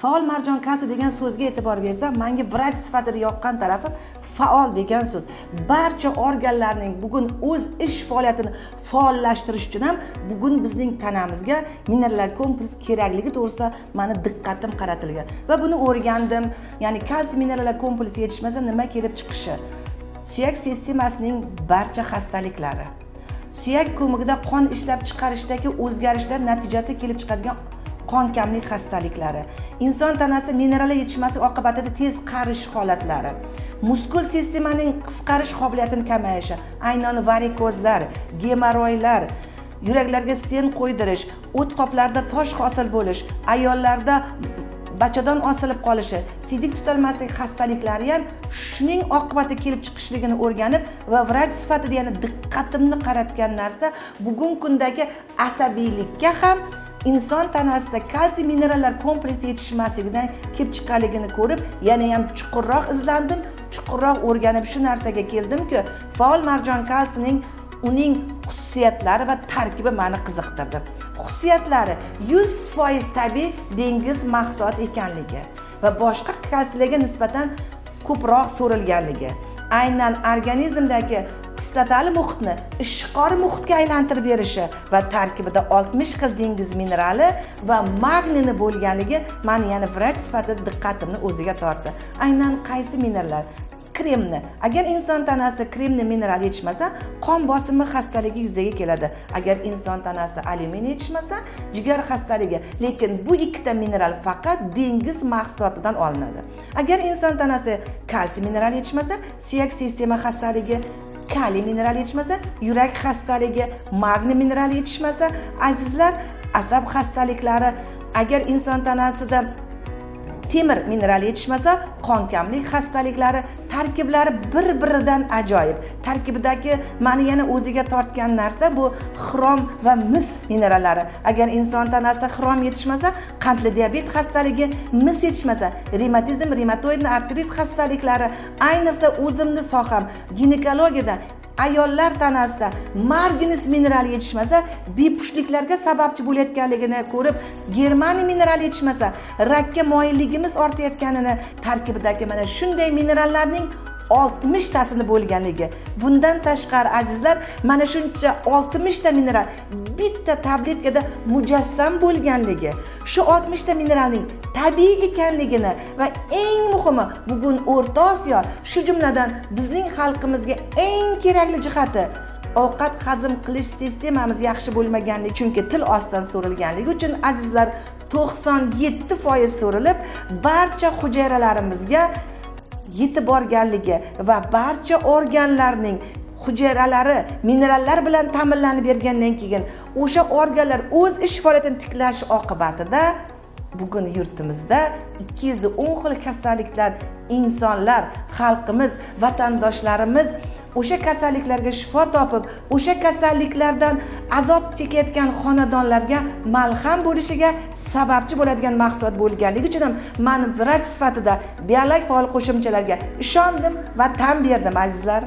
Faol marjon kalsiy degan so'zga e'tibor bersam, menga vrach sifatida yoqqan tarafi faol degan so'z. Barcha organlarning bugun o'z ish faoliyatini faollashtirish uchun ham bugun bizning tanamizga minerallar kompleks kerakligi to'g'risida mani diqqatim qaratilgan va buni o'rgandim. Ya'ni kalsiy minerallar kompleksi yetishmasa nima kelib chiqishi? Suyak sistemasining barcha xastaliklari, suyak ko'migida qon ishlab chiqarishdagi o'zgarishlar natijasida kelib chiqadigan qon kamlik xastaliklari, inson tanasida minerallar yetishmasligi oqibatida tez qarish holatlari, muskul sistemaning qisqarish qobiliyatini kamayishi, aynan varikozlar, gemoroylar, yuraklarga stent qo'ydirish, o't qoplarda tosh hosil bo'lish, ayollarda bachadon osilib qolishi, siydik tutolmaslik xastaliklari ham shuning oqibati kelib chiqishligini o'rganib va vrach sifatida yana diqqatimni qaratgan narsa bugungi kundagi asabiylikka ham inson tanasida kalsiy minerallar kompleksi yetishmasligidan kelib chiqqanligini ko'rib, yana ham chuqurroq izlandim, chuqurroq o'rganib shu narsaga keldimki, faol marjon kalsining uning xususiyatlari va tarkibi meni qiziqtirdi. Xususiyatlari 100% tabiiy dengiz mahsuloti ekanligi va boshqa kalsiylarga nisbatan ko'proq so'rilganligi, aynan organizmdagi kislotali muhitni ishqor muhitga aylantirib berishi va tarkibida 60 xil dengiz minerali va magniyni bo'lganligi mani yana vrach sifatida diqqatimni o'ziga tortdi. Aynan qaysi minerallar? Kremni. Agar inson tanasida kremni mineral yetishmasa, qon bosimi xastaligi yuzaga keladi. Agar inson tanasida alyuminiy yetishmasa, jigar xastaligi. Lekin bu ikkita mineral faqat dengiz mahsulotidan olinadi. Agar inson tanasida kalsiy mineral yetishmasa, suyak sistema xastaligi, kaliy mineral yetishmasa, yurak xastaligi, magniy mineral yetishmasa, azizlar, asab xastaliklari. Agar inson tanasida temir minerali yetishmasa, qon kamlik xastaliklari. Tarkiblari bir-biridan ajoyib. Tarkibidagi mani yana o'ziga tortgan narsa bu xrom va mis minerallari. Agar inson tanasida xrom yetishmasa, qandli diabet xastaligi, mis yetishmasa, revmatizm, revmatoidni artrit xastaliklari, ayniqsa o'zimni soham ginekologiyada ayollar tanasida margines minerali yetishmasa, bepushtliklarga sababchi bo'layotganligini ko'rib, germaniy minerali yetishmasa, rakka moyilligimiz ortayotganini tarkibidagi mana shunday minerallarning 60 tasini bo'lganligi. Bundan tashqari, azizlar, mana shuncha 60 ta mineral bitta tabletkada mujassam bo'lganligi, shu 60 ta mineralning tabiiy ekanligini va eng muhimi bugun O'rta Osiyo, shu jumladan bizning xalqimizga eng kerakli jihati ovqat hazm qilish sistemamiz yaxshi bo'lmaganligi, chunki til ostidan so'rilganligi uchun, azizlar, 97% so'rilib barcha hujayralarimizga yetib borganligi va barcha organlarning hujayralari minerallar bilan ta'minlanib bergandan keyin o'sha organlar o'z ish faoliyatini tiklashi oqibatida bugun yurtimizda 210 xil kasalliklar insonlar, xalqimiz, vatandoshlarimiz o'sha kasalliklarga shifo topib, o'sha kasalliklardan azob chekayotgan xonadonlarga malham bo'lishiga sababchi bo'ladigan mahsulot bo'lganligi uchun ham man vrach sifatida biologik faol qo'shimchalarga ishondim va tan berdim, azizlar.